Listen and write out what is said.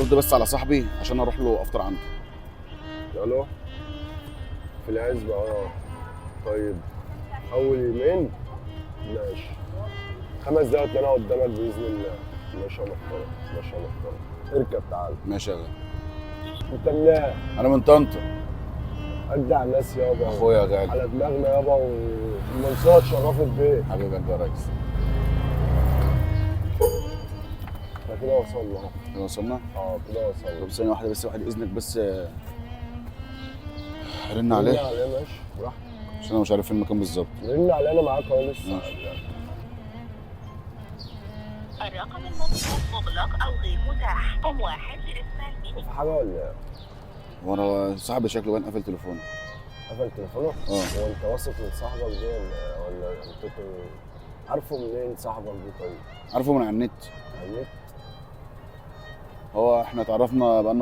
رد بس على صاحبي عشان اروح له افطر عنده. الو، في العزبة. اه طيب، اول يومين ماشي، 5 دقايق انا قدامك باذن الله. ماشي يا محترم، ماشي يا محترم، اركب تعال. ماشي يا غالي. انت منين؟ انا من طنطا. ادع الناس يابا، اخويا يا غالي، على دماغنا يابا، والمنصوره اتشرفت بيك. حبيب قلبي يا ريس. احنا كده وصلنا اهو. كده وصلنا؟ اه كده وصلنا. طب ثانية واحدة بس، واحد اذنك بس، رن عليه. رن عليه ماشي براحتك، عشان انا مش عارف فين المكان بالظبط. رن عليه انا معاك اهو لسه. ماشي. الرقم المطلوب مغلق أو غير متاح. قم واحد لإرسال ميني. في حاجة ولا ايه؟ هو انا صاحبي شكله باين قفل تليفونه. قفل تليفونه؟ اه. هو انت واثق من صاحبك ده ولا انت عارفه منين صاحبك ده؟ طيب عارفه من على النت. على النت؟ هو احنا اتعرفنا بقالنا